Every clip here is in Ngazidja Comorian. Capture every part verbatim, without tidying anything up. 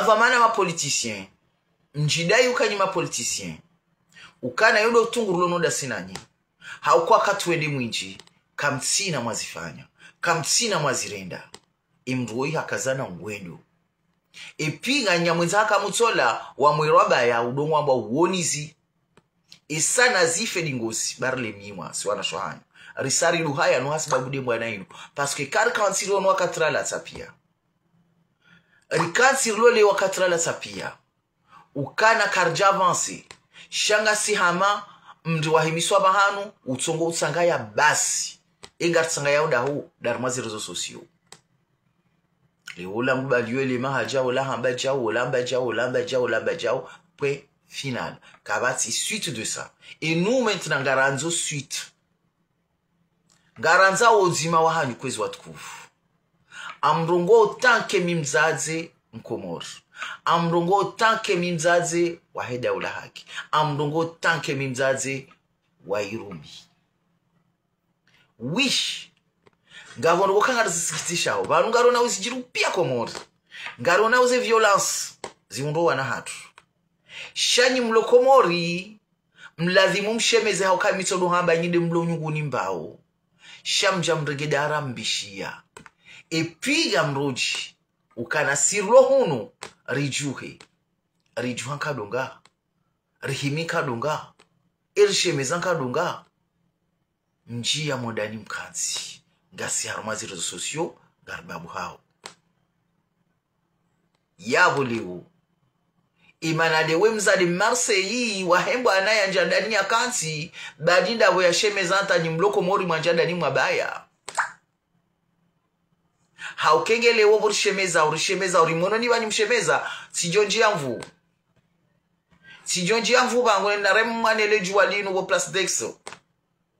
Pvamana ma politiciens, mdjidai uka nyi ma politiciens, ukana yo ndo utungu rilo no ndasi nanyi. Hauka wakati wende mwindji, kamtsina mwazifanya, kamtsina mwazirenda. Emndru woyi hakazana ngwendo. Epvi nga nyamwendza haka mutsola, wamwirwa baya, udongo amba uwonizi. Esa nazife dingosi, bari le mimwa, si wana shwahanyu. Risari luhaya no hasibabu de mbwana inu. Parce que kari kantsi rilo no wakati rala tsapia. Rikantsi rilo le wakati rala tsapia. Ukana karidja avancer. Sha ngasi hama, mndru wahimiswa pvahanu, utsongo utsangaya basi. Enga ritsangaya udahu, dari mwa zi réseaux sociaux. Le ola ngubaliyo ele mahadja, ola hamba djau, ola hamba djau, ola hamba djau, ola hamba djau. Point final. Kapvatsi suite de ça. Et nous maintenant, ngarandzo suite. Ngarandzo udzima wahanyu kwezi watukufu. Amrongowo tant que mi mdzadze Mkomori. Amrongowo tant que mi mdzadze wahe daula haki. Amrongowo tant que mi mdzadze wa Irumbi. Wish. Ngapvo ndrongoo kanga zisikitishao. Pvanu ngarona uzidjiru pia Komori. Ngarona uze violence. Ziundro wana hatru. Sha nyi mlo Komori, mlazimu mshemeze hauka mitsodo hamba nyi de mlo nyunguni mbao. Sha mdja mrege dara mbishiya. Epvi ngamrodji, ukana si rilo hunu, ridjuhe. Ridjuha nkado nga. Rihimi nkado nga. Erishemeza nkado nga. Mdjiya mondani mkantsi. Ngasi harumwa zi réseaux sociaux, ngaribabu hao. Yapvo leo. Imana de we mdzadze Marseille, wahembwa ana yandja ndani yakantsi, badi ndapvo yashemeza ata nyi mlo Komori mwandja ndani mwabaya. Hauka ngele wo pvo rishemeza, urishemeza, uri mononi pvani mshemeza, tsidjo ndjiya nvu. Tsidjo ndjiya nvu pvangu nari mwane le djuwa linu pvo Place d'Aix.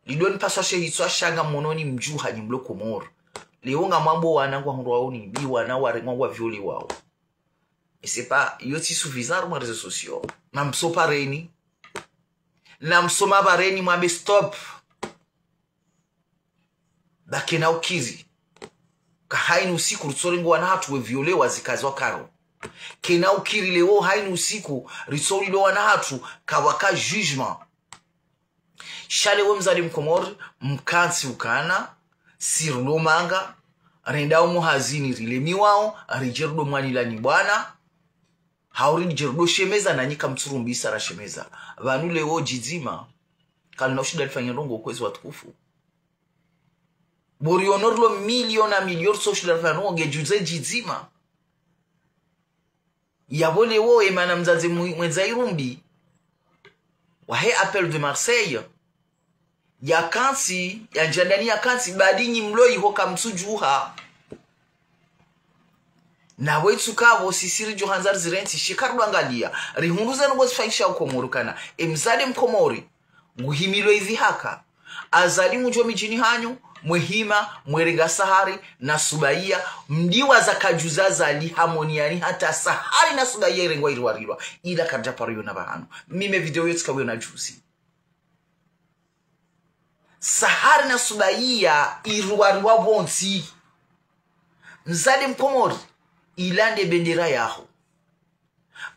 Lidoni paswa she hitswa sha nga mononi mdjuha nyi mlo Komori. Leo ngamwambo wana ngwahundrwa wao ni bi wana warengwa ngwa violé wao. Et c'est pas, yo tsi suffisant harumwa réseaux sociaux. Namsopareni. Namsomapareni mwambe stop. Ba kena ukiri. Ka haini usiku ritsorengo wana hatru we violé wazikazwa karo. Kena ukiri leo haini usiku ritsorilo wana hatru kawaka jugement. Sha le we mdzadze Mkomori, mkantsi ukana, si rilo manga, renda umo hazini rilemiwao, ridje rudo mwanila ni bwana, hauri ridje rudo shemeza nanyi kamtsurumbisa rashemeza. Pvanu leo djidzima, kalina ushinda lifanye ndrongoo kwezi watukufu. Bo riono rilo milioni na milioni ritso ushinda lifanye ndrongoo ngedjuze djidzima. Yapvo leo emana mdzadze mwe-, mwendza Irumbi. Wahe Appel de Marseille. Yakantsi, yandja ndani yakantsi, badi nyi mlo iho kamtsudjuha. Na we tsuka pvo sisi ridjo handza rizirentsi, she karidwangaliya. Rihundru zenu ngozifanyisha Komori ukana. Emdzadze Mkomori. Nguhimilwe ivi haka. Azali mudjo midjini hanyu, mwehima, mwerenga Sahari na Subaiya, mdiwaza kadjuza Azali hamoni yani hata Sahari na Subaiya irengwa iriwarirwa. Ila karidja paro yona pvahanu. Mimi video yo tsika wiyona juzi. Sahari na Subaiya iriwarirwa pvontsi. Mdzadze Mkomori, ilande bendera yaho.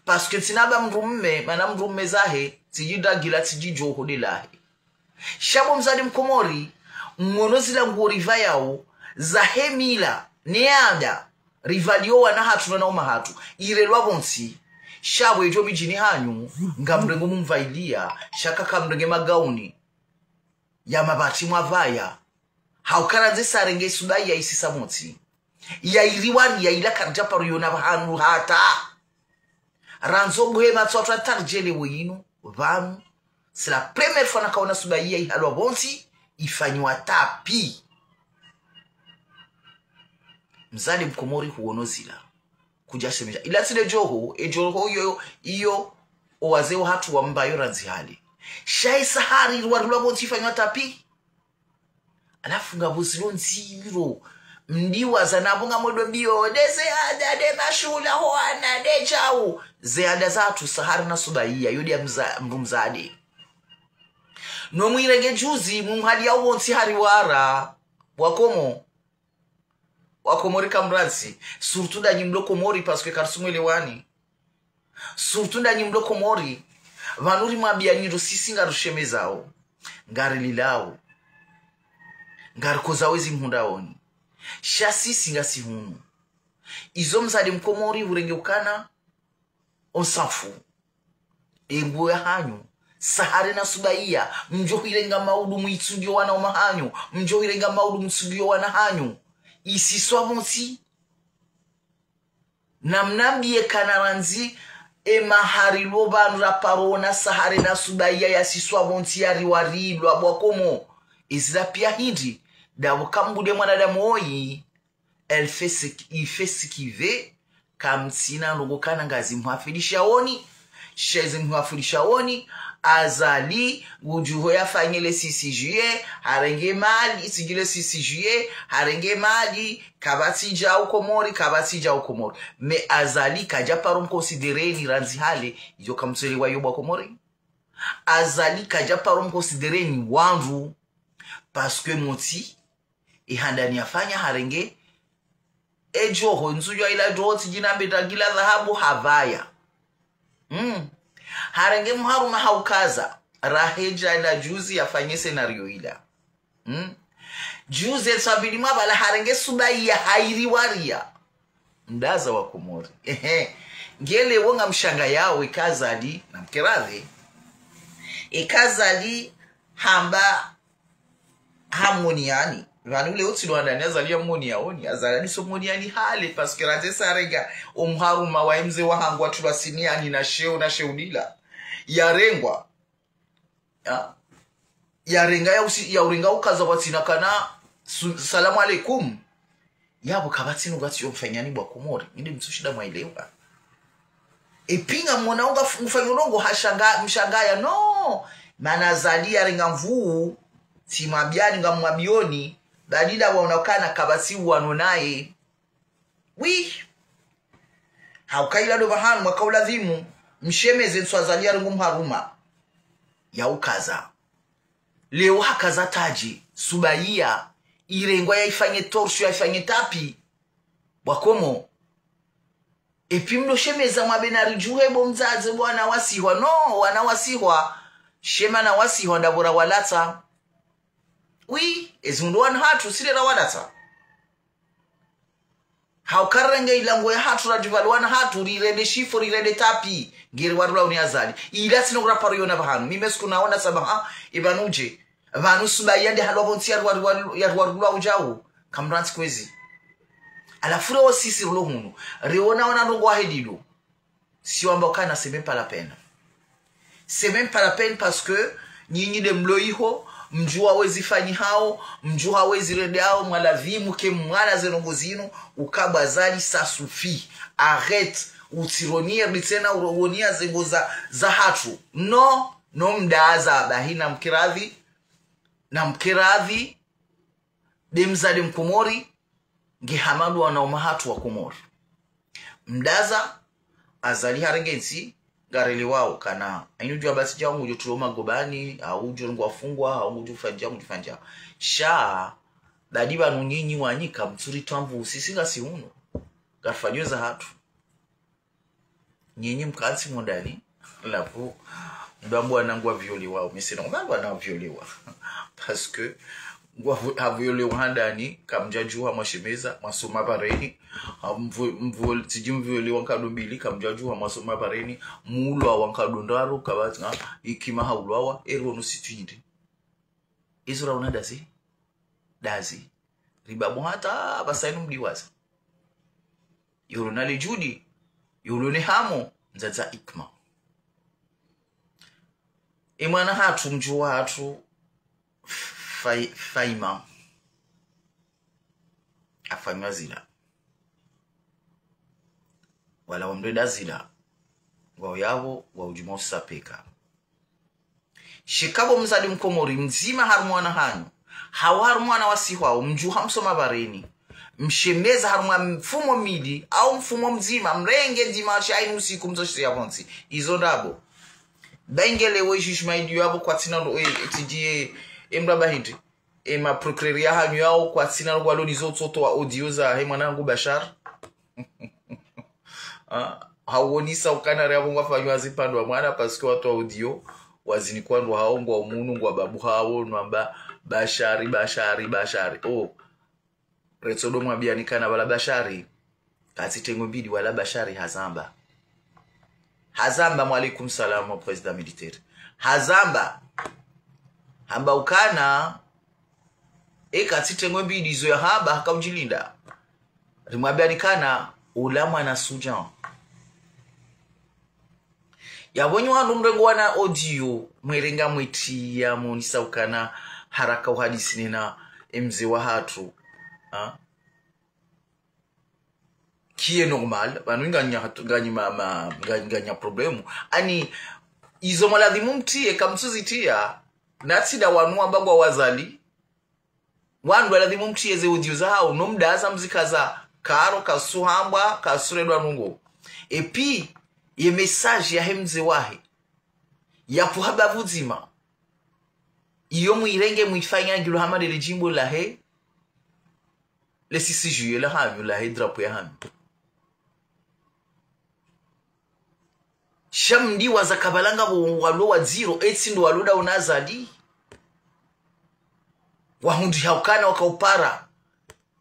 Parce que tsina ba mndru mme, mana mndru mme zahe, tsidji dragila, tsidji djoho de lahe. Sha bo mdzadze Mkomori, mwono zila nguo ripvayao, zahe mila, ne anda, ripvaliyo wana hatru na wananya hatru, irelwa pvontsi. Sha bo edjo midjini hanyu, ngamrengo mumvailiya, sha ka kamrenge magauni ya mabati mwapvaya. Hauka randze sa renge Subaiya isisa motsi. Ya iriwariya ila karidja paro yona pvahanu hata. Randzo buhe matso atru ataridjele weyinu, pvanu. C'est la première fois nakaona Subaiya ihalwa pvontsi, ifanyiwa tapis. Mdzadze Mkomori huono zila. Kudja shemeza. Ila tsi le djoho, edjoho iyo, iyo, owazee wahatru wambayo randzi hale. Sha e Sahari iriwarirwa pvontsi ifanyiwa tapis. Halafu ngapvo zilo ndziro. Mdiwaza napvo ngamwedo mbiyo. De ze anda, de mashula, ho ana, de djau. Ze anda zahatru Sahari na Subaiya, yo de ya mza-, mndru mdzadze. No mwirenge juzi, mumhali ya pvontsi hariwara. Wakomo. Wakomori kamrantsi. Surtout ndanyi mlo Komori, parce que karisumwele wani. Surtout ndanyi mlo Komori, pvanu rimwambia nyi ndo sisi ngarushemezao, ngarililao, ngarikozao ezi mhundraoni. Sha sisi ngasi hunu. Izo mzade mkomori urenge ukana, on s'en fout. Enguo ya hanyu, Sahare na Subaiya, mdjo hirenga maudu mwitsungiyo wana wa mahanyu, mdjo hirenga maudu mtsungiyo wana hanyu. Isiswa pvontsi. Na mnambie kana randzi, ema hari lo pvanu raparo ona Sahare na Subaiya yasiswa pvontsi yariwarilwa bwa Komo. Izila pia hindri, dapvo kambude mwanadamu oyi, elle fait ce qui, il fait ce qu'il veut, kamtsina ndrongo kana ngazi mhafidisha oni, shezi mhafidisha oni, Azali, ngudjuho yafanye le six juillet, harenge mali, sijui le six juillet, harenge mali, kapvatsi dja ukomori, kapvatsi dja ukomori. Mais Azali kadja paro mkonsidereni randzi hale, iyo kamtselewa iyo bwa Komori. Azali kadja paro mkonsidereni wandru, parce que motsi, ihandani yafanya harenge, edjoho, nzudjwa ila djoho tsi djina mbeta gila dhahabu hapvaya. Mm. Harenge mharuma haukaza, raha edja ila juzi yafanye scénario ila. Mm. Juzi etswabili mwapvala harenge Subaiya hairiwaria. Mdaza wa Komori. Ehe. Ngele wonga mshanga yawe eka Azali, na mkeradhi. Eka Azali hamba hamoni yani. Pvanu ule utsi lo handani Azali yamoni yaoni. Azali hadiso moni yani hale, parce que randze sa renga omharuma wa mze wa hangu watulwa siniani na sheo na sheulila. Yarengwa. Ya. Yarenga ya usi, ya urenga ukaza kwatsina kana, su-, salamu alaikum. Yapvo kapvatsi nunga tsi yo mfanyani bwa Komori. Inde mtsushinda mwaelewa. Epvi ngamwona unga f-, mfanya ndrongo hashanga, mshangaya. No. Mana Azali yarenga nvuu. Tsi mwabiani ngamwabioni. Badida waona kana kapvatsi uwano naye. Oui. Hauka ila ndo pvahanu mwaka uladhimu mshemeze ntsu Azali yarengo mharuma. Yaukaza. Leo hakaza tadji, Subaiya, irengwa yaifanye torchon, yaifanye tapis. Bwa Komo. Epvi mdo shemeza mwambe naridjuhe bo mdzadze bo wana wasihwa. No, wana wasihwa. Sha ema na wasihwa ndapvo rawalatsa. Oui, ezi ndo wana hatru, si le rawalatsa. Hauka rirenge ila nguo ya hatru radjipvaliwa na hatru, rirende shifo, rirende tapis, ngeri warula uni Azali. Ila tsi nunga raparo yona pvahanu. Mimi siku naona saba ha, ipvanu dje. Pvanu Subaiya nde halwa pvontsi yari waru-, waru-, yariwarulwa udjau. Kamrantsi kwezi. Halafu leo sisi rilo hunu. Riona wana ndrongo wahedilo. Si wamba ukana, c'est même pas la peine. C'est même pas la peine parce que nyinyi nde mlo iho, mdjuha wezi fanyihao, mdjuha wezi rendehao, mwaladhimu ke mwana ze ndrongo zinu, uka bo Azali ça suffit. Arrête, utsironiye, ritsena urowonia ze ndrongo za, za hatru. No, no mdaza, bahi na mkeradhi, na mkeradhi, nde mdzadze mkomori, nge hama ndo wana wa mahatru wa Komori. Mdaza, Azali harenge ntsi, ngarelewao, kana, ainu djua basi djao ngudjo tulwa magobani, au djo ngwafungwa, au ngudjo fanya, ngudjo fanya. Sha, dadi pvanu nyinyi wanyika, mtsuri twambu, sisi ngasi hunu. Ngarifanyao za hatru. Nyinyi mkantsi mondani, lapvo, mdwambo wana ngwa violewao, mais c'est normal wana violewa. Parce que, ngwa vu-, ha violewa handani, kamdjadjuha mwashemeza, mwasoma pvareni, ha mvu-, mvu-, tsidji mviolewa nkado mbili, kamdjadjuha mwasoma pvareni, mulwawa nkado ndraru, kapvatsi, ha, ikima haulwawa, eri wonu situinde. Izo raona dazi? Dazi. Ribabo hata, pvasa inu mdiwaza. Yolo na le djudi, yolo ne hamu, ndzadza ikima. E mwana hatru, mdjuhu hatru, Fai-, Faima. Afanywa zila. Wala wamrenda zila. Ngwao yapvo, ngwao djumwa usapeka. Shikabo mdzadze mkomori, mdzima harumwa wana hanyu. Hau harumwa wana wasihwao, mdjuha msoma pvareni. Mshemeza harumwa mfumo mili, au mfumo mdzima, mrenge ndzima sha inu usiku mzo shise ya pvontsi. Izo ndrabo. Bengele we juge maidiyo yapvo kwatsina lo, eh, tidi, eh, emraba hindri. E ma procureur ya hanyu yao kwatsina lo kwalo nizo tsoto wa audio za he mwanangu Bashar. Ah, hawonesa ukana riapvo ngwafanywa zipvandrwa mwana, parce que watowa audio, wazinikwa ndo hao ngwa umunu, ngwa babu hao, nwamba, Bashari, Bashari, Bashari. Oh. Retsodo mwambiani kana pvala Bashari, katsi tengwe mbili wala Bashari hazamba. Hazamba, wa alaikum salam, wa président militaire. Hazamba. Hamba ukana, e katsi tengwe mbili izo yahamba, haka udjilinda. Rimwambiani kana, ula mwana sujan. Yapvo nyi wandru mrengo wana audio, mwerenga mweti ya monesa ukana haraka uhadisi nena emze wahatru. Ha? Qui est normal, pvanu nganya, nganyi ma, ma, nganyi, nganya problème. Ani, izo mwaladhimu mtriye, kamtsuzitriya, natsi nda wanu wamba ngwa wazali, wandru waladhimu mtriye ze audio zahao, no mdaza mzikaza, karo, kasuhambwa, kasurendwa nungo. Et puis, ye message yahe mze wahe, yapvuha bavu dzima. Iyo mwirenge mwifanya ngilo hama ndele djimbo lahe, le six juillet lahanyu, lahe drapeau yahanyu. Sha mdiwaza kapvala ngapvo walo wadziro, etsi ndo walo nda una Azali. Wahundri haukana wakaupara.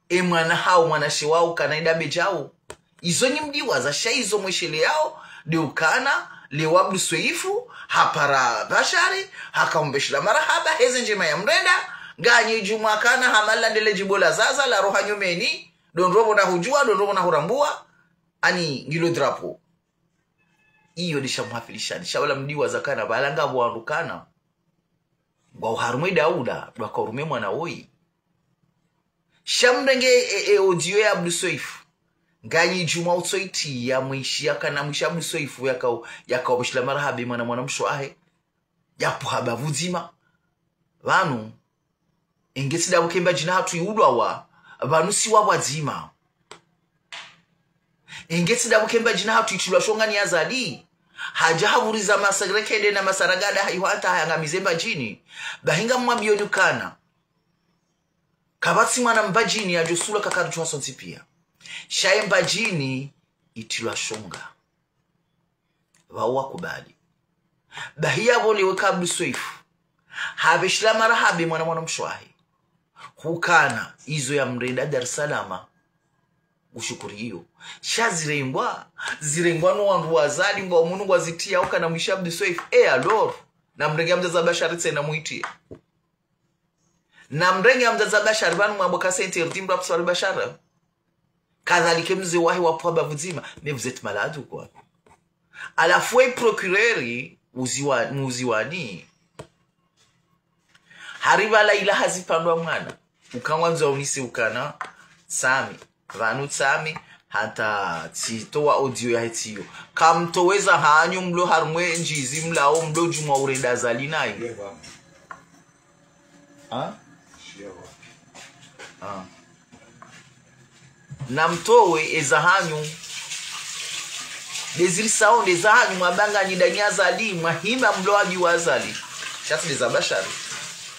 E mwana hao, mwanashe wao, kana idambe djao. Izo nyi mdiwaza, sha izo mwesheleyao, nde ukana, leo Abdu Sweifu, hapara Bashari, haka umbeshela marahaba, heze ndjema ya mrenda, nganyi djumwa kana, hama landele djimbo la zaza, la roha nyumeni, ndo ndrongoo na hudjua, ndo ndrongoo na hurambua, ani ngilo drapeau. Iyo ndesha muhafilishani, sha wala mdiwaza kana, pvala ngapvo wandru kana, ngwao harumwa e daula, ndo waka urume mwana woyi. Sha mrenge e, e audio ya Abdu Sweifu. Nganyi djumwa utsoitriya mwishi yakana mwishi Abdu Sweifu yaka, yaka umbeshela marahaba mwana mwanamshe wahe. Yapvuha bavu dzima. Pvanu. Enge tsi ndapvo ke Mbadjini hatru iulwawa. Pvanu si wapvwadzima. Enge tsi ndapvo ke Mbadjini hatru itrilwa shonga ni Azali. Hadja hapvuriza masarekede na masaragada hayiho hata hayangamize Mbadjini. Bahi ngamwambiyoni ukana, kapvatsi mwana Mbadjini yadjo sula kakari djuha sontsi piya. Sha ye Mbadjini itrilwa shonga. Pvao wakubali. Bahi yapvo leo eka Abdu Sweifu, hapveshela marahaba mwana mwanamshe wahe, hukana izo ya mrenda Dar es Salaam, ushukuriyo. Sha zirengwa, zirengwa no wandru wa Azali, ngwao umunu ngwazitriya ukana mwishi Abdu Sweifu. Et alors, na mrenge mdzadze Bashari tsena muitriye. Na mrenge mdzadze Bashari pvanu mwambo ka c'est interdit mdru apvuswali Bashari. Kadhalika mze wahe wapvuha bavu dzima, mais vous êtes malade ou quoi ? Halafu we procureur, uziwa, muziwani. Hari pvala ila hazipvandrwa mwana. Uka ngwandzo unise ukana, Sami. Pvanu Sami, hata tsitowa audio yahe tsiyo. Kamtowe za hanyu mlo harumwa e ndjizi mlao mlo djumwa urenda Azali nayo. Ha? Ha. Na mtowe eza hanyu. Ndeziri sawo ndeza hanyu mwamba nganyi ndani Azali, mwahima mlo abi wa Azali. Sha tsi ndeza Bashari.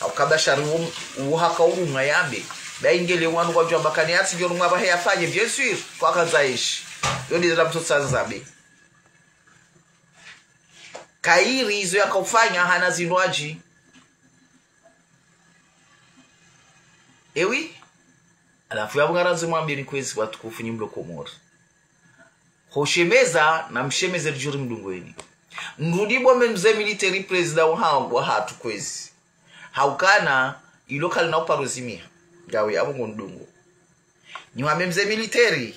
Hauka Bashari uwo, uwo haka urumwa yambe. Bahi ngele wanu kwadjua bakani yatsi djo urumwa bahi yafanye, bien sûr, kwakandza eshi. Yo ndeza mtoto tsanza be. Kayiri izo yakaufanya hana zinwadji. Ewi. Halafu yapvo ngarandzo mwambiyeni kwezi watukufu nyi mlo Komori. Hoshemeza na mshemeze ridjuri mdungweni. Nrudi bombe mze militaire président wahangu wahatru kwezi. Haukana ilo kalina uparo zimiha. Ngawe yapvo ngondungu. Nyi wambe mze militaire,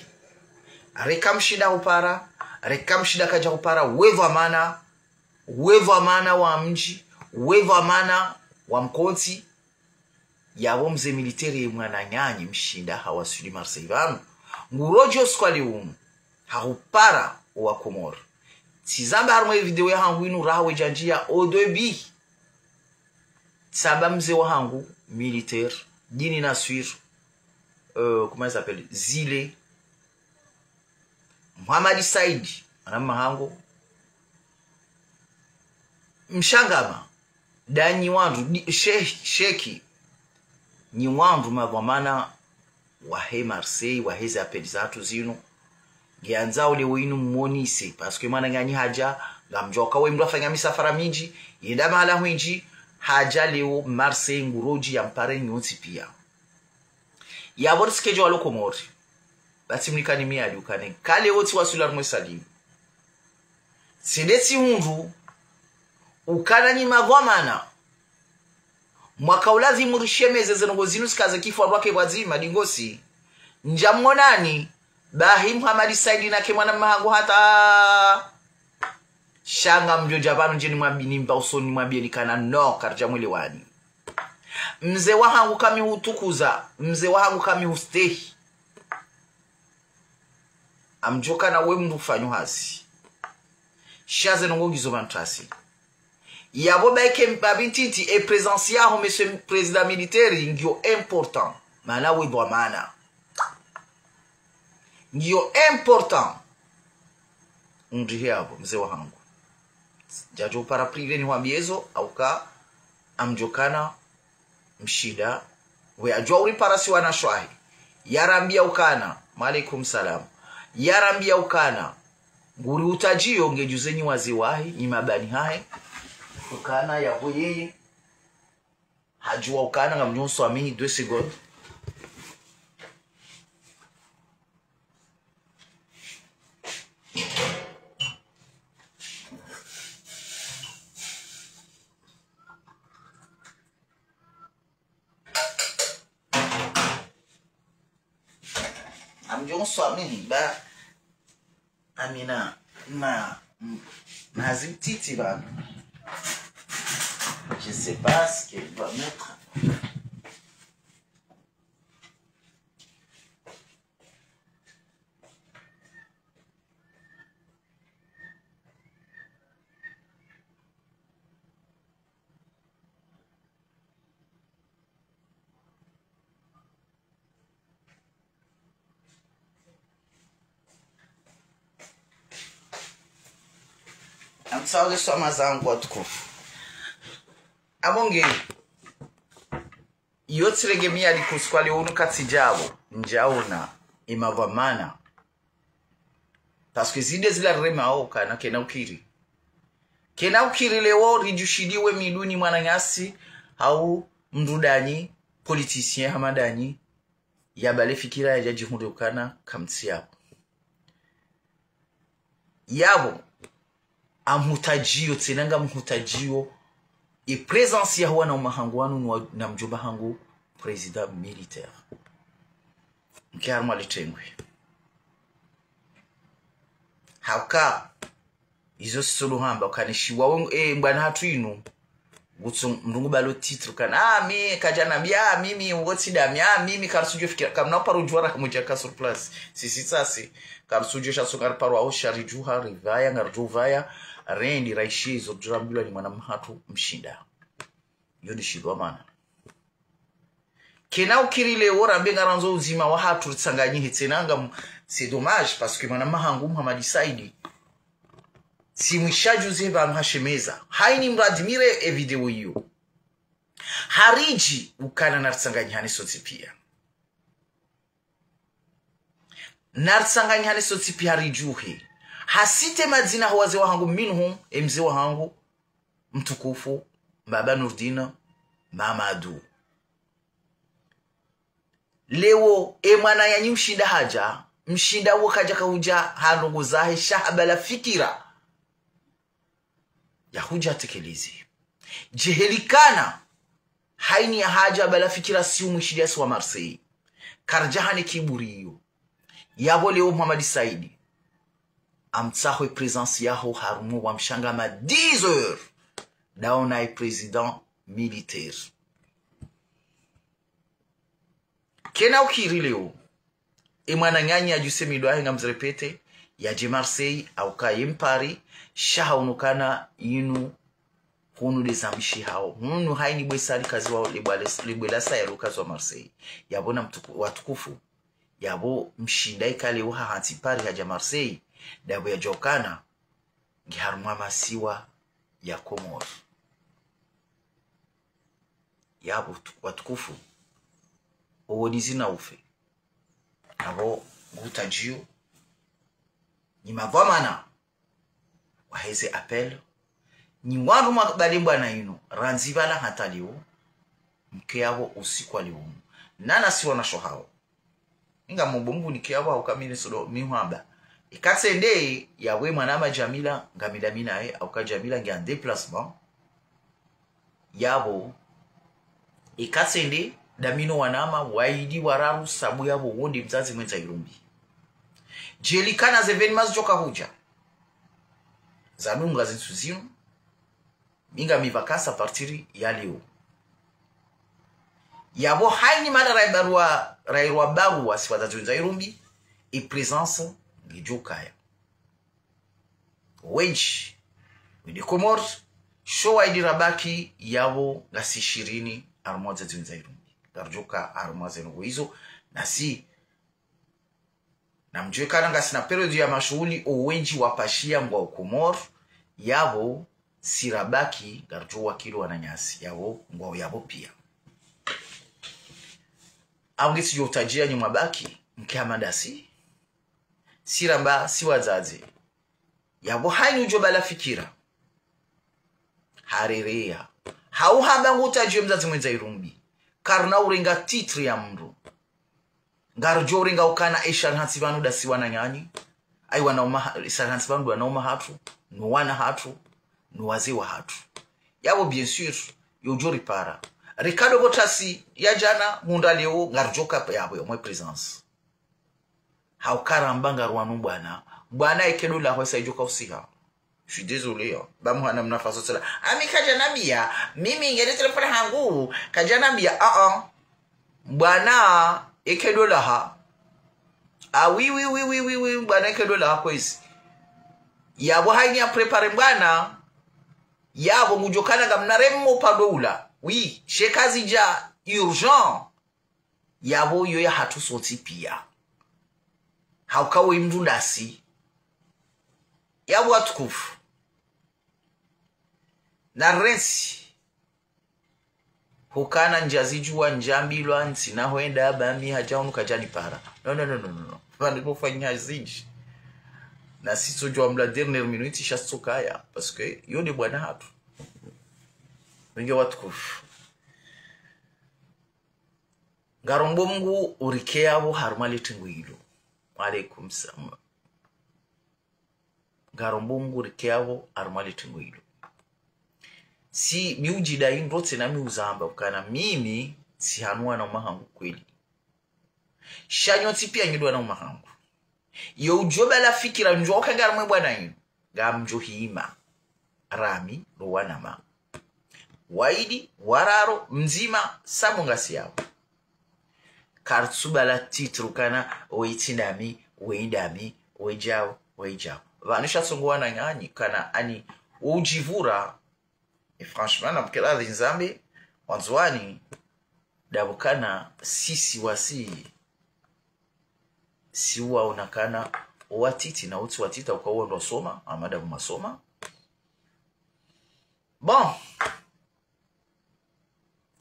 reka mshinda hupara, reka mshinda kadja hupara, we dhwamana, we dhwamana wa mdji, we dhwamana wa mkontsi. Yapvo mze militaire ye mwananyanyi mshinda hawaswili Marseille pvanu. Ngurodjo siku wa leo unu, hahupara owa Komori. Tsizamba harumwa ye video yahangu inu raha wedjandjiya au début. Tsamba mze wahangu, militaire, Djini Naswir, euh, comment il s'appelle ? Zile. Mohamed Said, mwana mahangu. Mshangama, nda nyi wandru, di-, she-, sheki, nyi wandru madhwamana wahe Marseille, wahe ze appel zahatru zinu. Ngiyandzao leo inu mmonise, parce que mwananyanyu hadja, ngamdjuao uka we mndru afanya misafara mindji, yenda mahala hwindji, hadja leo Marseille ngurodji yampare nyontsi pia. Yapvo ritsi kedjo walo Komori, ba tsi mnikani miadi ukana, ka leo tsiwaswili harumwa e salle inu. Tsi nde tsihundru, ukana nyi madhwamana, mwaka ulazimu rishemeze ze ndrongoo zinu zikaze kifu wandru wake pvwadzima, ndingosi. Ndjamwonani, bahi Muhamadi Saidi nake mwananya hangu hata. Sha ngamdjo dja pvanu ndje nimwambi, nimba usoni nimwambieni ukana no, karidja mwelewani. Mze wahangu kamihutukuza, mze wahangu kamihustehi. Ngamdjo ukana we mndru ufanyo hazi. Sha ze ndrongoo ngizo pvanu ntasi. Yapvo baike mbapvi ntiti, e présence yaho, monsieur président militaire, ngiyo important. Mana we dhwamana. Ngiyo important. Undrihe yapvo, mze wahangu. Ndjadjo upara privé nihwambie zo, hauka ngamdjo ukana mshinda, we hadjua uripara si wanashe wahe. Yarambia ukana, wa alaikum salam. Yarambia ukana, nguri utadjiyo ngedjuze nyi wazee wahe, nyi mabani hahe. Ukana yapvo yeye. Hadjua ukana ngamdjo nswamihi deux secondes. Ngamdjo nswamihi ba Amina, na, na zimtiti pvanu. Je sais pas ce qu'elle va mettre. Ngamsaule swama zangu watukufu. Apvo nge, iyo tsirenge miadi kusiku wa leo unu katsidjapvo, ndjaona, imadhwamana. Parce que zinde zila riremao ukana kena ukiri. Kena ukiri leo ridjushidiwe miduni mwananyasi, hau mndru danyi, politicien hama danyi, yabale fikira yadja djihundre ukana kamtsi yapvo. Yapvo, ngamhutadjiyo, tsena ngamhutadjiyo, e présence yaho wananya hangu wanu nwa, na mdjomba hangu, président militaire. Nki harumwa litengwe. Hauka, izo sisolo hamba, ukana shiwawe, e, mbwana hatru inu. Ngutso mndru ngu balo titre ukana, ah, mi, kadja nambia, ah, mimi, ngotsi dami, ah, mimi, karisudjo fikira, kamna uparo djuwa raha mudja ka sur place. Sisi tsasi, karisudjo sha so ngariparwa osha ridjuha, ripvaya, ngaridjo pvaya, rendi, raishizo, djura mbilwa ni mwananya hatru, mshinda. Yo ni shilwa mana. Kena ukiri leo rambe ngarandzo uzima wahatru ritsanganyihe tsena ngam, c'est dommage, parce que mwananya hangu Muhamadi Saidi. Tsimwisha juzi pvanu hashemeza. Haini mradimire e video iyo. Haridji ukana naritsanganyihane sontsi pia. Naritsanganyihane sontsi pia ridjuhe. Hasite madzina ho wazee wahangu minhum, e mze wahangu, mtukufu, Baba Nurdin Mamadou. Leo, e mwananyanyu mshinda hadja, mshinda wo kadja kaudja ha ndrongoo zahe sha habala fikira. Ya hudja tekeleze. Djehelikana, haini ya hadja habala fikira si umwishilia si wa Marseille. Karidja hane kiburi iyo. Yapvo leo Muhamadi Saidi. Ngamtsaho e présence yaho harumwa wa mshangama dix heures. Ndaona e président militaire. Kena ukiri leo. E mwananyanyu yadjuse midwa yahe ngamzirepete. Yadje Marseille, hauka ye mpari, sha haonekana inu hunu de zamshi hao. Hunu haini bwe sali kazi wao libwale, libwela saya lo kazi wa Marseille. Yapvo na mtuku, watukufu. Yapvo mshinda ikale uha hantsi Paris hadja Marseille. Ndapvo yadjokana. Ngi harumwa masiwa ya Komori. Yapvo tu, watukufu. Owo ni zina ufe. Apvo ngutadjiyo. Nyi madhwamana waheze appel, nyi wandru mwakubali mbwana inu, randzi pvala hata leo, mke yapvo usiku wa leo unu. Nanasi wanasho hawo. Inga mumbu mbu nike yapvo hauka mi nisudo mihwamba. Ikatsende yapvo mwanama Jamila, ngamila mi naye, hauka Jamila nge en déplacement. Yapvo, ikatsende, damino wanama, waili wararu, sabu yapvo, wo nde mdzadze mwendza irumbi. Djelikana ze événement zidjoka hudja. Zadunga zintsu zinu, mi ngami vacances à partir ya leo. Yapvo haini mana rayi barua, rayirwa barua si wadzadze wendza irumbi, e présence ngidjokaya. Wendji, wende Comores, sho waili rabaki yapvo ngasi shirini harumwa wadzadze wendza irumbi. Ngaridjoka harumwa zeno izo, nasi namdjuwe kana ngasina période ya mashuhuli, owendji wapashia ngwao Comores, yapvo si rabaki ngaridjo wakili wananyasi, yapvo ngwao yapvo pia. Au ngetsidjo utadjia nyi mwabaki, mke hama ndasi, si ramba si wadzadze. Yapvo haini udjo bala fikira. Harereya. Hau hamba ngutadjiwe mdzadze mwendza irumbi. Karina urenga titre ya mndru. Ngaridjo urenga ukana eshari hantsi pvanu ndasi wananyanyi. Ayi wanauma ha-, eshari hantsi pvanu ndo wanauma hatru, no wana hatru, no wazee wahatru. Yapvo bien sûr, yo udjo ripara. Rikado pvo tasi ya djana, munda leo, ngaridjoka yapvo yomwe présence. Hauka ramba ngarwanu mbwana. Mbwana eke ndo laho sa idjoka usiha. Je suis désolé, hein. Ba muhana mna façon cela. Ami kadjanambia, mimi ngele téléphone hangu, kadjanambia, ah, ah. Mbwana eke ndo laha. Ah, oui, oui, oui, mbwana eke ndo laha kwezi. Yapvo haini ya préparer mbwana. Yapvo ngudjokana ngamna remo pado ula. Oui, she kazidja urgent. Yapvo iyo yahatru sontsi pia. Hauka wo mndru ndasi. Yapvo watukufu. Narentsi. Hukana ndjazidjuwa ndjambilwa ntsina hwenda ba mi hadja hunu kadjanipara. Non, non, non, non, non, non. Pvanu pvo fanya zindji. Nasi tsodjuwa mla dernière minute sha tsokaya. Parce que yo nde mbwana hatru. Wenge watukufu. Ngarombo Mngu urike yapvo harumwa le tringo ilo. Wa alaikum salam. Ngarombo Mngu urike yapvo harumwa le tringo ilo. Si mi udjidai ndrotse na mi uzamba ukana mimi si hanu wanauma hangu kweli. Sha nyontsi pia nyi ndo wanauma hangu. Yo udjo bala fikira ndjoka ngarumwe mbwana inu. Ngamdjo hima. Rami, ro wanama. Waili, wararu, mdzima, sabu ngasi yapvo. Kartsu bala titre ukana, oyi tsi ndami, oyi ndami, oyi djao, oyi djao. Pvanu sha tsongo wananyanyi, kana ani, udjivura, et franchement, namkela dhinzambe, Wandzuwani, ndapvo kana sisi wasi, si waona kana owatiti na utsi watiti, uka uwo ndo wasoma, ama ndapvo masoma. Bon.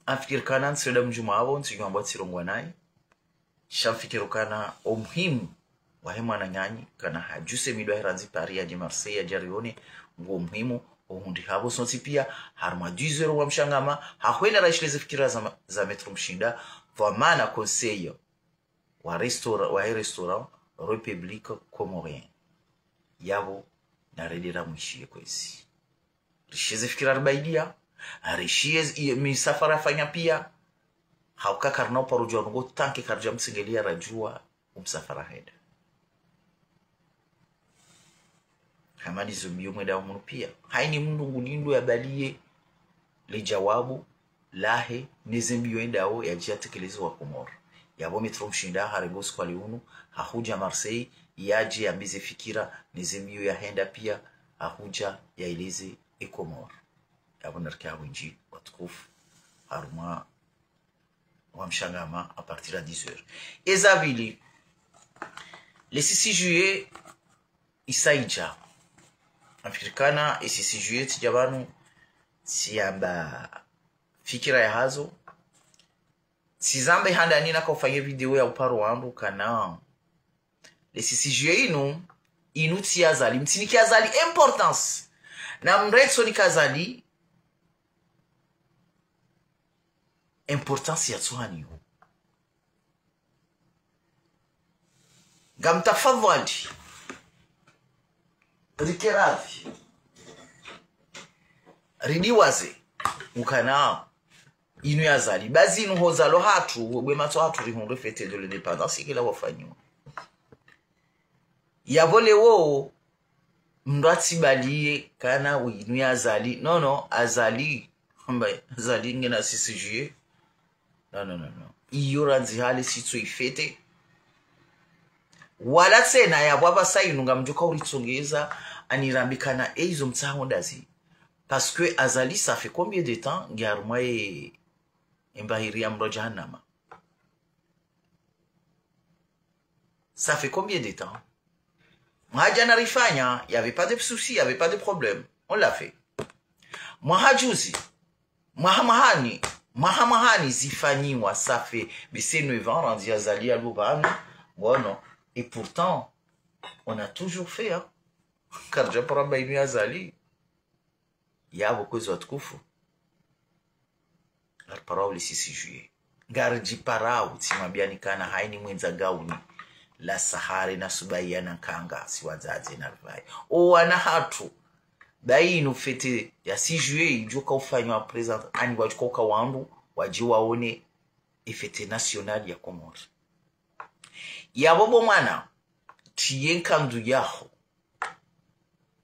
Amfikiri kana ntsi reda mdjuma apvo, ntsi djumwa apvo tsirongowa nayi. Sha mfikiri kana omuhimu wahe mwananyanyi, kana hadjuse midwa hirandzi Paris yadje Marseille yadje arione, ngo muhimu, ohundri hapvo sontsi pia, harumwa dix heures wa mshangama, hahwenda rayishileze fikira za, za Maître Mshinda, pvwamana conseil wa restaura-, wahe restaurant République Comorienne. Yapvo, narende ramwishiye kwezi. Rishiye ze fikira ribaidiya, rishiye z-, iye misafara yafanya pia. Hauka karina uparo djuwa nungo tanke karidja mtsengeliya radjuwa umsafara henda. Hama ndizo mbiyo mwendao munu pia. Haini mndru ngulindo yabaliye le djawabu lahe, neze mbiyo yendao yadje yatekeleze wa Komori. Yapvo Maître Mshinda harenge usiku wa leo unu, hahudja Marseille, yadje yambe ze fikira, neze mbiyo yahenda pia, hahudja yaeleze e Komori. Yapvo narike hawindji, watukufu, harumwa wa mshangama à partir à dix heures. Eza pvili, le six juillet, isa idja. Amfikiri kana, e six juillet tsidja pvanu, tsiyamba fikira yahazo. Tsizambe handani naka ufanye video ya uparo wandru kana. Le six juillet inu, Inu tsi Azali, mtsinike Azali importance. Na mretso nika Azali importance ya tsuhaniyo. Ngamtafadhwali, rike radhi, ridiwaze ukana inu ya Azali. Bazi inu hozalwa hatru, bwe matso hatru rihundre fête de l'indépendance, ikela wafanyiwa. Yapvo lewo, mndru atsibaliye kana inu ya Azali. Non, non, Azali. Mba, Azali ngena six juillet. Non, non, non, non. Iyo randzi hale sitso ifête. Wala tsena yapvo apvasa inu ngamdjoka uritsongeza, anirambe kana, e, izo mtsaho ndazi. Parce que Azali, ça fait combien de temps nge harumwa ye, embahiri ya mro jahannama? Ça fait combien de temps? Mwaha jana rifanya, il y avait pas de souci, il y avait pas de problème. On l'a fait. Mwaha juzi, mwaha mwahani, mwaha mwahani zifanyiwa, ça fait, bese neuf ans, randzi Azali yalo pvanu. Bon, non. Et pourtant, on a toujours fait, hein. Karidja paro amba inu ya Azali. Yapvo kwezi watukufu, ngariparao le six juillet. Ngaridjiparao, tsimwambiani kana haini mwendza gauni la sahare na subaiya na nkanga, si wadzadze na rivai. O wana hatru, bayi inu fête ya six juillet idjoka ufanywa présent, ani wadjoka uka wandru wadje waone e fête nationale ya Komori. Yapvo bo mwana, tiye nkandu yaho,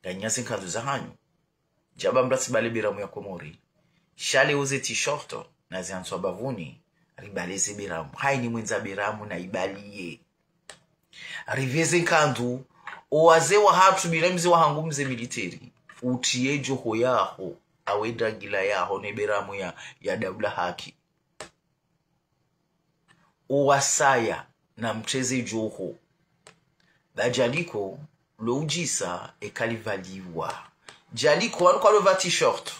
nganyaze nkandu zahanyu. Djaba mndru atsibale beramu ya Komori. Sha le uze t-shirt na ziantswa bavuni, ribale ze beramu. Haini mwendza beramu na ibaliye. Riveze nkandu, o wazee wahatru bila mze wahangu mze militeri. Utiye djoho yaho, awe dragila yaho, ne beramu ya, ya daula haki. O wasaya na mtreze djoho. Ba Djaliko, lo udjisa, eka livaliwa. Djaliko, wanu kwalo va t-shirt.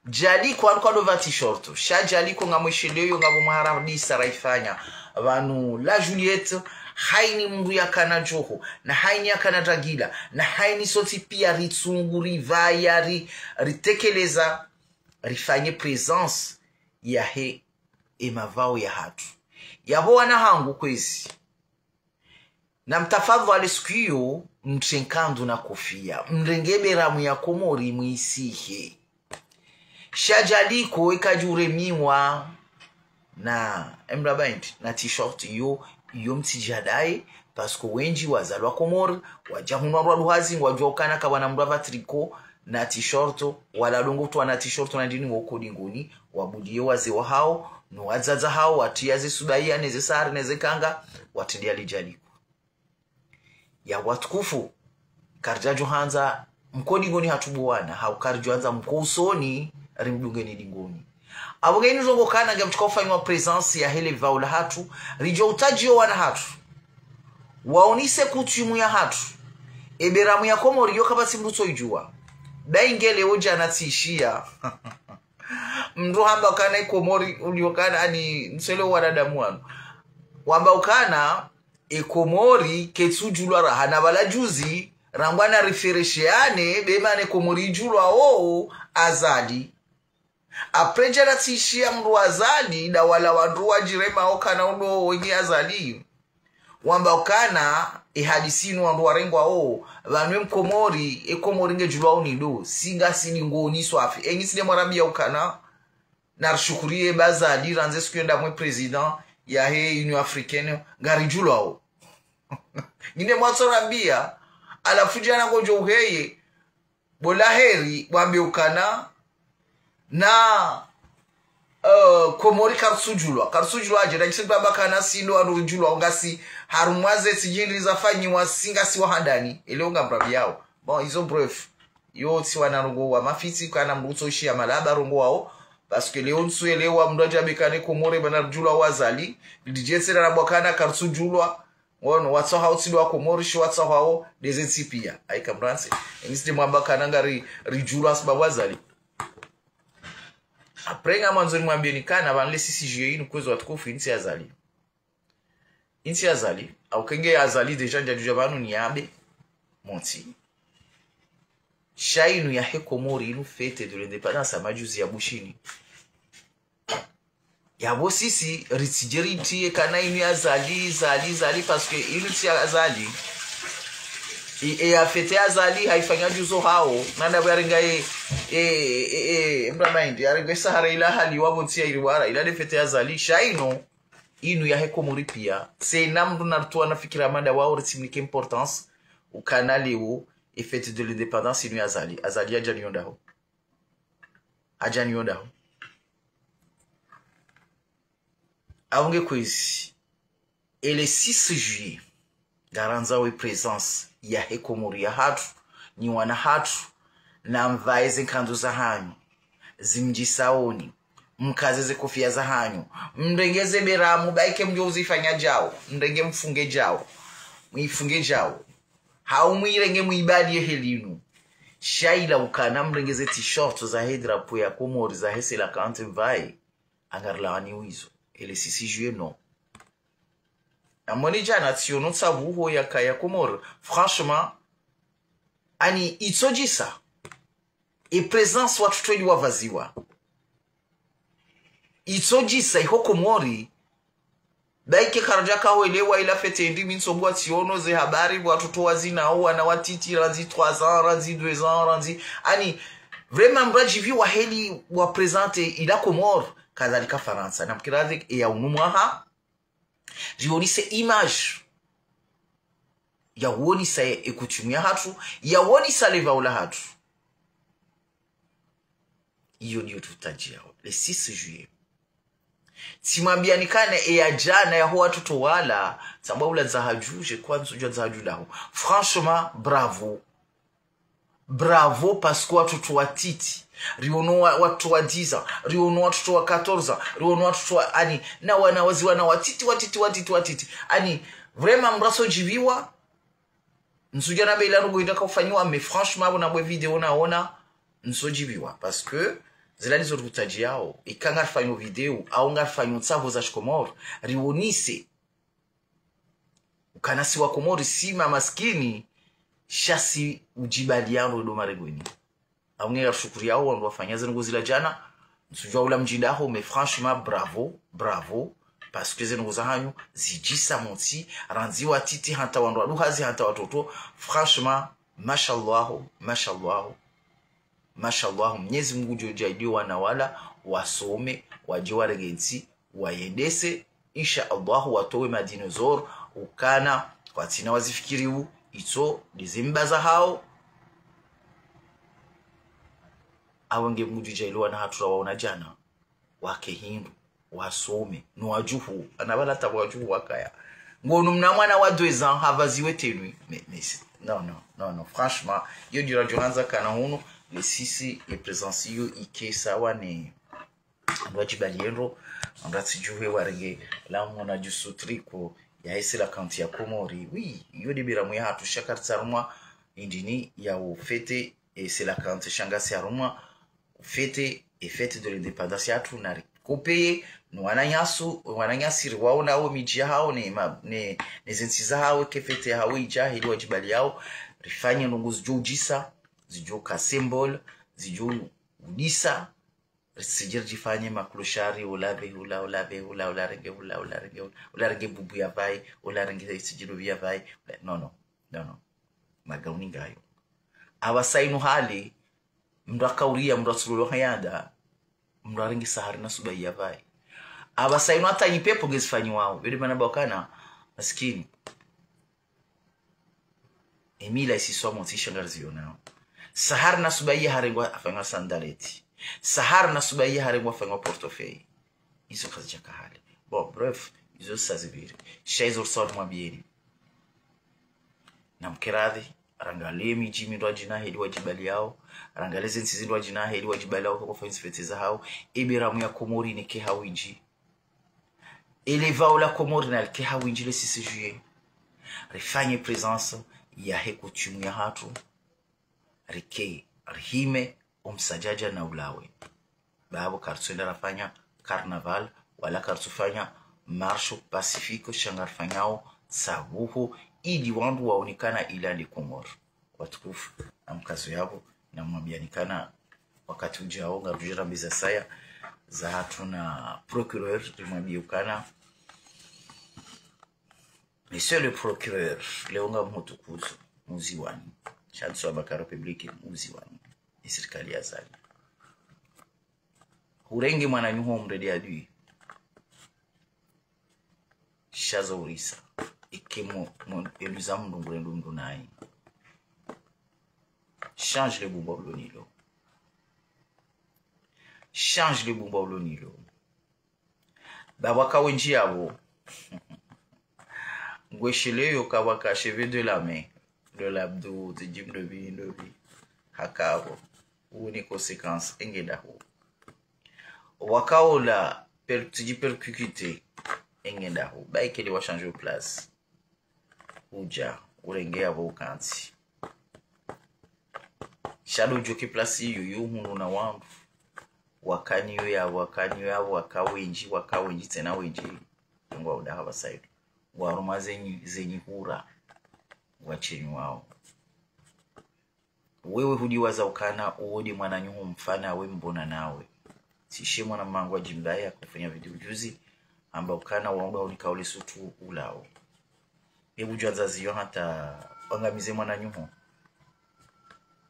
Djaliko, wanu kwalo va t-shirt. Sha Djaliko ngamwesheleyo, ngapvo mwaha radisa raifanya. Pvanu la Juliette, haini mndru yakana djoho, na haini yakana dragila, na haini sontsi piya ritsungu, rivaya, ri, ritekeleza, rifanye présence yahe, e mavao yahatru. Yapvo wana hangu kwezi, na mtafadhwali siku iyo, mtse nkandu na kofia, mrenge beramu ya Komori mwisihe. Sha Djaliko eka djuremiwa na emra band na t-shirt iyo, iyo mtsidjadaye, parce que wendji wazalwa Komori, wadja hunu warwa luhazi, ngwadjuwa ukana kapvwana mndru ava tricot na t-shirt, wala ndrongoo tu wana t-shirt na ndrini woko dingoni, wabuliye wazee wahao, no wadzadze hao, watiya ze subaiya, ne ze sahare, ne ze nkanga, watridiya li Djaliko. Ya watukufu, karidjadjo handza mko dingoni hatru bo wana, hau karidjo handza mko usoni, rimdungeni dingoni. Apvo ngeni ndrongoo kana ngemtsuka ufanywa présence yahe le vao lahatru, ridjo utadjiyo wana hatru. Waonise coutume yahatru. E beramu ya Komori yo kapvatsi mndru tso idjuwa. Bayi nge leo djana tsishiya mndru hamba kana e Komori, uliyo kana ani, ntselewo wanadamu wanu. Wamba ukana, e Komori, ketsudjulwa raha na pvala juzi, rambwa na riferesheane, be mana e Komori idjulwa o Azali. Après djana tsishiya mndru Azali, nda wala wandru wadjirema ukana ulo wenyi Azali. Wamba ukana, e hadisi inu wandru warengwa o, pvanu e Mkomori, e Komori ngedjulwa o ni ndo, si ngasi dingoni swafi. Enyi si nde mwarambiya ukana, na rishukuriye ba Azali, randze siku yenda mwe président yahe Union Africaine, ngaridjulwa o. Nyi nde mwatso rambiya, halafu djana ngodjo uheye, bo la heri, wambe ukana, na, eh, Komori karitsudjulwa, karitsudjulwa dje, na kisi baba kana si ndo wanu ridjulwa, ngasi harumwa ze tsi djindri zafanyiwa si ngasi wa handani, eleo ngamrambiyao. Bon, izo bref. Yo tsi wana ndrongoo wa mafitsi, kana mndru utso ishiya malaba ndrongoo wao. Parce que leo ntsu elewa mndru adja be kana e Komori mana ridjulwa o Azali, lidjetsera na bwa kana karitsudjulwa, ngono, watso hao tsi ndo wa Komori, shi watso hao, ndeze ntsi piya. Ayi kamrantse. Enyi si nde mwamba kana ngari, ridjulwa sababu Azali. Après ngamwandzo nimwambiyeni kana, pvanu le six juillet inu kwezi watukufu inu tsi Azali. Intsi ya Azali, au kenge ya Azali déjà ndjadjuja pvanu ni yabe, montsi. Sha inu yahe Komori inu fête de l'indépendance ya majuzi ya Bushini. Yapvo sisi, ritsidje ritiye kana inu ya Azali, Azali, Azali, parce que inu tsi ya Azali. E, e ya fête ya Azali, haifanya juzo hao, nanda bwa yarenga e, e, e, e, mba maindi, yarenga e sahara ila hali wapvo ntsi ya iriwara, ila nde fête ya Azali, sha inu, inu yahe Komori pia. Tsena mndru naritowa na fikira manda wao ritsimnike importance, ukana leo, e fête de l'indépendance inu ya Azali. Azali hadja niyo ndaho. Hadja niyo ndaho. Aunge kwezi, e le six juillet, ngarandzao e présence yahe Komori yahatru, nyi wana hatru, na mvae ze nkandu zahanyu, zimdjisaoni, mkaze ze kofia zahanyu, mrenge ze beramu, baike mdjo uzifanya djao, mrenge mfunge djao, mwifunge djao. Hau mwirenge mwibaliye helinu. Sha ila ukana mrenge ze t-shirt zahe drapeau ya Komori, zahe Cœlacanthes mvae. Angarilaani wizo. E le six juillet, non. Amoni djana tsiono tsavuho yaka ya Komori. Franchement, ani itsodjisa. E présence watoto ili wavaziwa. Itsodjisa iho Komori. Baike karadja kaho elewa ila fête ndi mi ntsombwa tsiono ze habari, watoto wazina, wana watiti, randzi trois ans, randzi deux ans, randzi, ani, vraiment mradjiviwa heli wa présenter ila Komori, kadhalika Farantsa. Namkiradhi, e ya unu mwaha, rionise image. Ya uonisa e, e coutume yahatru, ya uonisa le vao lahatru. Iyo ndiyo tutadjiao, le six juillet. Tsimwambiani kana e ya djana yaho watoto wala, tsamba ula Nzahadju, je crois ntsudjua Nzahadju ndaho. Franchement, bravo. Bravo, parce que watoto watiti. Riono wa, watoto wa dix ans, riono watoto wa quatorze ans, riono watoto wa, ani, na wana wazi wana watiti, watiti, watiti, watiti. Ani, vraiment, mrasodjiviwa. Ntsudjua na be ila robo indaka ufanyiwa, mais franchement, apvo na bwe video naona, ntsodjiviwa. Parce que, zila ndizo rikutadjiao, ika ngarifanyo video, au ngarifanyo ntsavo za shikomori, rionise. Ukana si wa Komori, si ma maskini, sha si udjibaliano ndo maregweni. Aunge ya shukuri yao wandru wafanya ze ndrongo zila djana. Ntsudjua ula mdji ndaho, mais franchement, bravo, bravo. Parce que ze ndrongo zahanyu zidjisa montsi, randzi watiti hata wandru waduhazi hata watoto. Franchement, mashallah, mashallah, mashallah. Mnyezi Mungu ngudjo djaaliya wana wala wasome, wadje warenge ntsi, wayendese, insha Allah, watowe madinosaure, ukana, kwatsina wazifikiriu, itso, ndeze mba zahao. Awe nge Mungu djaaliya wana hatru rawaona djana, wake hindru, wasome, no wadjuhu, ana pvala ta wadjuhu wakaya. Ngonu mna mwana wa deux ans, havaziwe tenue. Mais, mais c'est, non, non, non, non, franchement, iyo ndjo radjo handza kana hunu, le six, e présence iyo ike sawa ne, ndo wadjibaliye ndro, ndo atsidjuhe warenge, la mwana djusu triko, ya e Cœlacanthes ya Komori. Oui, iyo nde beramu yahatru sha karitsi harumwa, indrini ya ufêter, e Cœlacanthes sha ngasi harumwa, ufêter, e fête de l'indépendance yahatru na rikopeye, no wananyasu, wananyasi riwaona wo midji yahao, ne ma, ne, ne ze ntsi zahao, ke fête yahao idja, heli wadjibaliao, rifanye ndrongo zidjo udjisa, zidjo ka symbole, zidjo udisa, ritsidje ridjifanye ma clochard, ula pve hula, ula pve hula, ula renge hula, ula renge hula, ula renge bubu ya pvayi, ula renge isidjilo ya pvayi. Non, non, non, non. Magauni ngayo. Apvasa inu hali, mndru akauriya, mndru atsulolo hayanda, mndru arenge sahari na subahi ya pvayi. Apvasa inu hata nyi pepo ngezifanyiwao. Yo nde mana ba ukana, maskini. E mila isiswa montsi sha ngarizionao. Sahari na subahi ya harengwa afanywa sandaleti. Sahari na subahi ya harengwa afanywa portefeuille. Izo kazidjaka hali. Bon, bref, izo sa zipviri. Sha izo risa uri mwambieni. Namkiradhi, rangaliye midji mindru wadjina heli wadjibaliao. Rangaliye ze ntsi zindru wadjina heli wadjibaliao, kwa kufanya ze fête zahao. E beramu ya Komori nike ha windji. E le vao la Komori nalike ha windji le six juillet. Rifanye présence yahe coutume yahatru. Rike, rihime, o msadjadja na ulawe. Ba apvo karitsuenda rafanya carnaval, wala karitsufanya marche pacifique, sha ngarifanyao sabuhu, ili wandru waone ukana ila nde Komori. Watukufu, namkazo yapvo, namwambiani ukana wakati ujao, ngarudjo ramba ze saya zahatru na procureur, rimwambie ukana, Monsieur le procureur, leo ngamhutukuzo, muziwani. Sha ntsu wa baka République, muziwani. Ni sirikali ya Azali. Hurenge mwananyaho mredi adui. Sha zo urisa. Ike mo, mo, eluza mndru ngurendo mndru nayi. Change le bumba ulo nalo. Change le bumba ulo nalo. Ba pvwaka wendji yapvo. Ngwesheleyo ka pvwaka cheveux de la main, de l'abdo, tsidji mdru pvi, mdru pvi. Haka pvo. Uwo ni conséquence, engenda ho. Waka ola, per-, tsidji perpétuité, engenda ho. Ba ikele wa changer place. Udja, urenge yapvo ukantsi. Sha ndo udjoke place iyo, yo hunu na wandru. Wakaniyo yapvo, wakaniyo yapvo, waka wendji, waka wendji, tsena wendji. Ngwaudaha pvasa inu. Ngwaruma zenyi, zenyi hura. Ngwashenyi wao. Wewe hudiwaza ukana uwo nde mwananyaho mfana we mbona nawe. Tsishe mwana mangu wa Djimbaye akofanya video juzi, amba ukana waundwa unika ule sutu ulao. Ebu djwanza ziyo hata wangamize mwananyaho.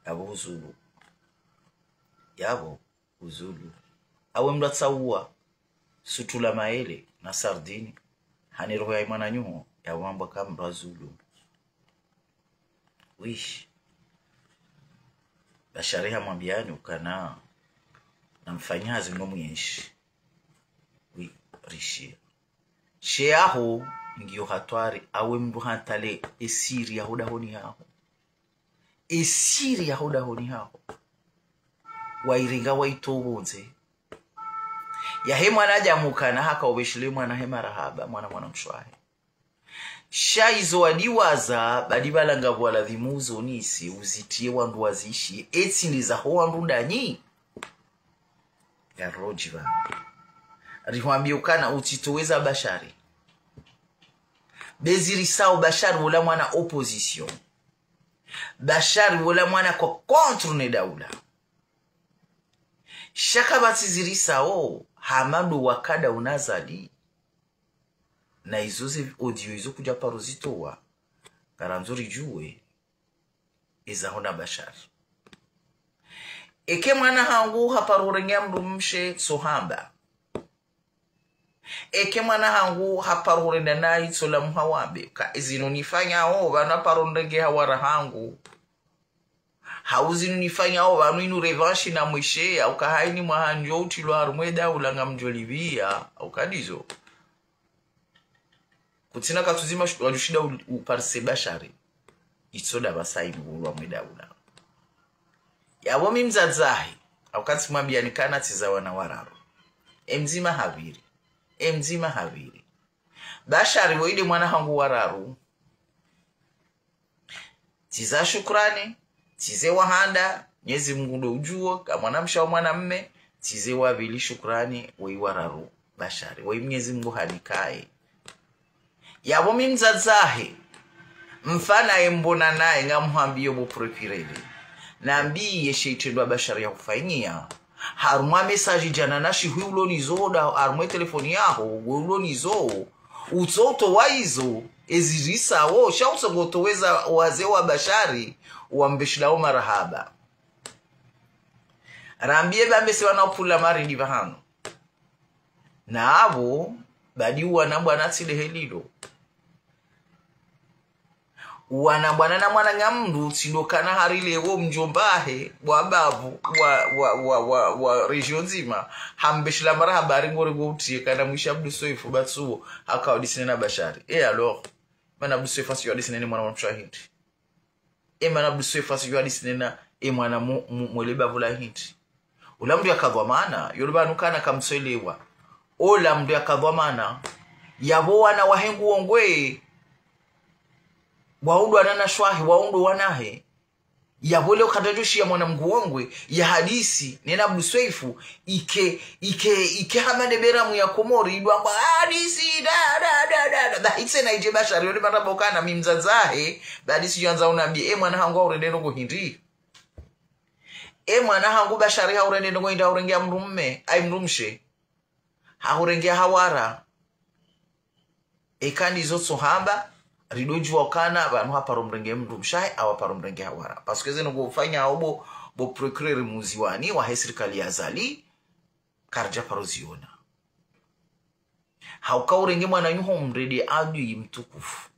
Yapvo uzulu. Yapvo uzulu. Awe mdru atsauwa sutu la mayele na sardine. Hane roho ya mwananyaho, yapvo amba ka mdru azulu. Wish. Bashari hamwambiani ukana namfanye hazi mno mwenshi. Wi, rishia. She yaho, ngiyo hatwari, awe mdru hantale esiri yaho dahoni haho. Esiri yaho dahoni haho. Wairenga waitowa pvondze. Yahe mwana adja mukana haka upveshele mwana he marahaba, mwana mwana mshe wahe. Sha izo wadiwaza, badi pvala ngapvo waladhimu uzonise, uzitiye wandru wazishiye, etsi nde zaho wandru ndanyi. Yarodji pvanu. Rihwambie ukana utsitoweza Bashari. Be zirisao Bashari wola mwana opposition. Bashari wola mwana ko contre ne daula. Sha kapvatsi zirisao, hama ndo wakada unazali. Na izo ze audio izo kudja paro zitowa, ngarandzo ridjuwe eza hona Bashari. Eke mwana hangu haparo hurengea mdrumshe, tsohamba. Eke mwana hangu haparo hurenda nayi, tsola muhawambe. Ka zinu nifanyao, pvanu haparo nrenge hawara hangu. Hau zinu nifanyao pvanu inu revanche namwishe, au ka haini mwahandjo utrilwa harumwa edaula ngamdjo lipvia, au ka ndizo. Kutsina katsu zima sh-, wadjushinda u-, uparise Bashari. Itso nda pvasa inu ulwa mwe daula. Yapvo mi mdzadze wahe, au katsi mwambiani kana tsiza wana wararu. Emdzima hapviri. Emdzima hapviri. Bashari woyi nde mwana hangu wa raru. Tsiza Shukrani, tsize wa handa, Mnyezi Mungu ndo udjuo, ka mwanamshe au mwanamme, tsize wa pvili Shukrani, woyi wa raru Bashari, woyi Mnyezi Mungu hanikaye. Yapvo mi mdzadze wahe, mfana ye mbona naye ngamhwambiyo bo procureur. Nambiye she itrendwa Bashari ya hufanyia. Harumwa message djana na shihwi ulo nizo nda, harumwa telefoni yaho, we ulo nizo. Utso utowa izo, ezirisao, sha utso ngotoweza waze wa Bashari, wambeshilao marahaba. Rambiye bambe se wana upvula marindi pvahanu. Na apvo, badi uwana bwana tsi lehe lilo. Uwana bwana na mwana nga mndru, tsi ndo kana hari lewo mdjomba wahe, wa bavu, wa, wa, wa, wa, wa région ndzima, hambeshela marahaba hari ngori ngo utriye kana mwishe Abdu Soefu batsuwo, haka wadisine na Bashari. Et alors, mana Abdu Soefu asi wadisine ni mwana wa mshe wa hindri. E mana Abdu Soefu asi wadisine na, e mwana mu, mu, mwele bavu la hindri. Ola mndru yakadhwamana, yolo pvanu kana kamtsoelewa. Ola mndru yakadhwamana, yapvo wana wahe nguwo ngwe, waundwa na nashwahe, waundwa wanahe. Yapvo leo kadjadjoshiya mwana mngu wongwe ya hadisi nena Abdu Sweifu, ike ike ike hama ne beramu ya Komori idwa kwa hadisi da da da da da. Ba itse na idje Bashari yole marabokana mi mdzadze wahe. Ba hadisi yandza unambiye, e mwana hangu, haurende ndrongo hindri? E mwana hangu Bashari, haurende ndrongo hindri? Haurenge ya mdrume, ayi mdrumshe? Hahurenge ya hawara? Eka ndizo tsohamba, ridodjuwa ukana pvanu haparo mrenge mdrumshe wahe, au haparo mrenge hawara. Parce que zinu ngofanya obo bo procureur Muziwani wahe sirikali ya Azali, karidja paro ziona. Hauka urenge mwananyaho umrende adui mtukufu.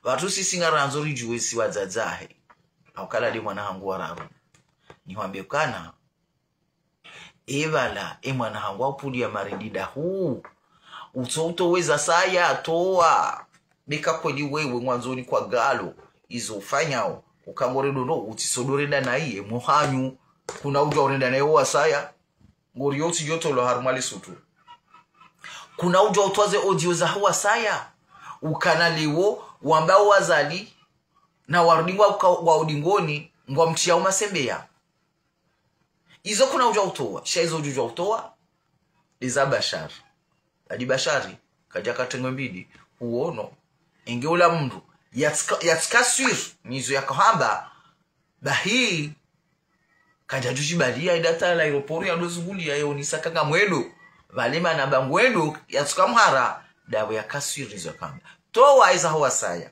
Pvatsu sisi ngarandzo ridjuwe si wadzadze wahe. Hauka lale mwana hangu wa raru. Nihwambe ukana, e pvala, e mwana hangu, haupuliya marindi dahu. Utso utowe za saya, towa. Beka kweli wewe ngwandzo ni kwa galo izo ufanyao, uka ngore dondo, utsiso dorenda naye mwahanyu. Kuna udjuwa urenda naye wasaya? Ngoriyo utsidjotolwa harumwa le sutu. Kuna udjuwa utwaze audio za hawasaya ukana leo wamba o Azali na warudi ngwa uka- ngwa udingoni, ngwamtriya umasembeya? Izo kuna udjuwa utowa, sha izo udjuwa utowa ndeza Bashari. Adi Bashari kadja katrengwe mbili, uono. Enge ula mndru yatsika, yatsika sûr nizo yakahamba, bahi kadjadjudjibaliya idata la aéroport yadozunguliya yeonisa kanga mwendo. Pvale mana ba ngwendo yatsuka mhara, dapvo yaka sûr nizo yakahamba. Towa eza hawasaya.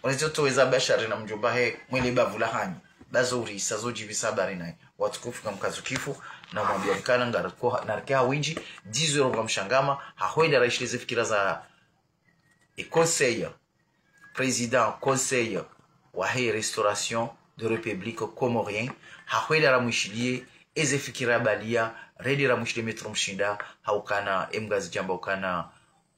Onezo towa eza Bashari na mdjomba wahe mwele bavu la hanyu. Ba zo urisa zo djipvisa habari nayi. Watukufu, ngamkazukifu, na mwambiya ukana ngariko ha- narike ha windji, dix heures ngamshangama, hahwenda raishilize fikira za e conseil, président conseil wahe restauration de république comorienne, hahwenda ramwishiliye eze fikira baliya, rende ramwishiliye Maître Mshinda, haukana e mngazidja amba ukana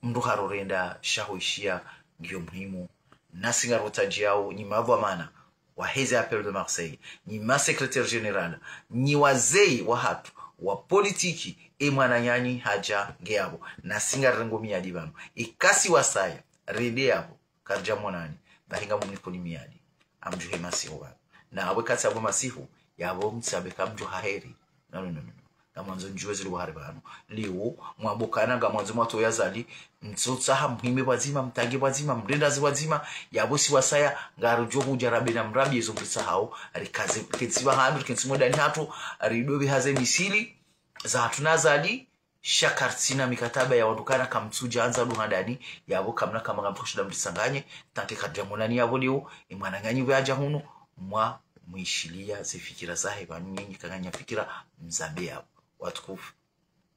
mndru harorenda sha hoishiya ngiyo muhimu. Nasi ngarotadjiyao nyi madhwamana waheze Appel de Marseille, nyi ma secrétaire général, nyi wazee wahatru wa politiki, e mwananyanyu hadja nge yapvo. Nasi ngarirengo miadi pvanu. Eka si wasaya, rende yapvo, karidja monani, bahi ngamumnikoni miadi. Amdjuhe masihu pvanu. Na apvo eka tsi apvo masihu, yapvo mtsambe kamdjuha heri. Non, non, non, non, non. Ngamwandzo ndjuwe zili wahari pvanu. Leo mwambe ukana ngamwandzo mwatowe Azali, mtsotsaha muhime pvwadzima, mtange pvwadzima, mrendazi pvwadzima. Yapvo si wasaya, ngaridjo hudja rabe na mrabi ezo mritsahao, rikaze, rikentsi pvahanu, rikentsi mwendani hatru, ridopvi haze misili zahatru na Azali, sha karitsina mikataba ya wandru ukana kamtsudja andza duhandani, yapvo kamna kama ngamtoshinda mritsanganye, tanke karidja monani yapvo leo, e mwananyanyu pvwe hadja hunu, mwamwishiliya ze fikira zahe pvanu nyinyi kanganya fikira mzambe yapvo. Watukufu,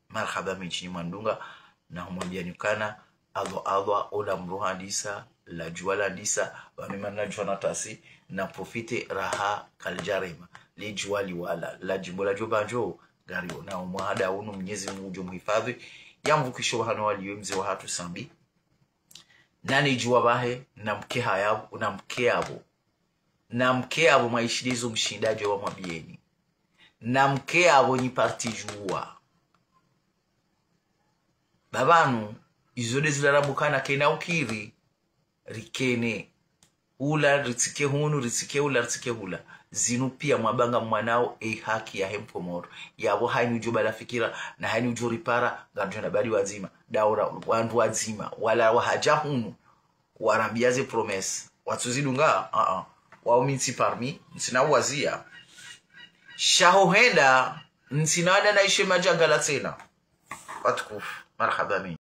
marahaba mendji nyi mwandunga, na humwambiyani ukana, Allah, Allah, ola mdru handisa, la djuwa landisa, pvanu mana la djuwa na tasi, na profite raha kalidjarema. Le djuwa liwala, la djimbo la djo bandjo, ngariyo. Na omwaha da unu Mnyezi Mungu ngudjo muhifadhwi, yamvukishe pvahanu waliyo mze wahatru Sambi. Nane djuwa pvahe, na mke hayapvo, na mke yapvo. Na mke yapvo mwaishiliye zo Mshinda djo wamwambiyeni. Na mke yapvo nyi parti djuwa. Ba pvanu, izo nde zila rabukana kena ukiri, rikene. Ula ritsike hunu, ritsike ula, ritsike hula. Zinu piya mwabanga mwanao e haki yahe Mkomoro. Yapvo hayini udjo bala fikira, na hayini udjo ripara, ngaridjo na badi wadzima. Daura, wandru wadzima, wala wahadja hunu. Warambiya ze promesse. Watsuzidunga, ah, ah. Wao mi ntsi parmi, ntsina uwaziya. Sha ho henda, ntsina wada naishe madjangala tsena. Watukufu, marahaba mendji.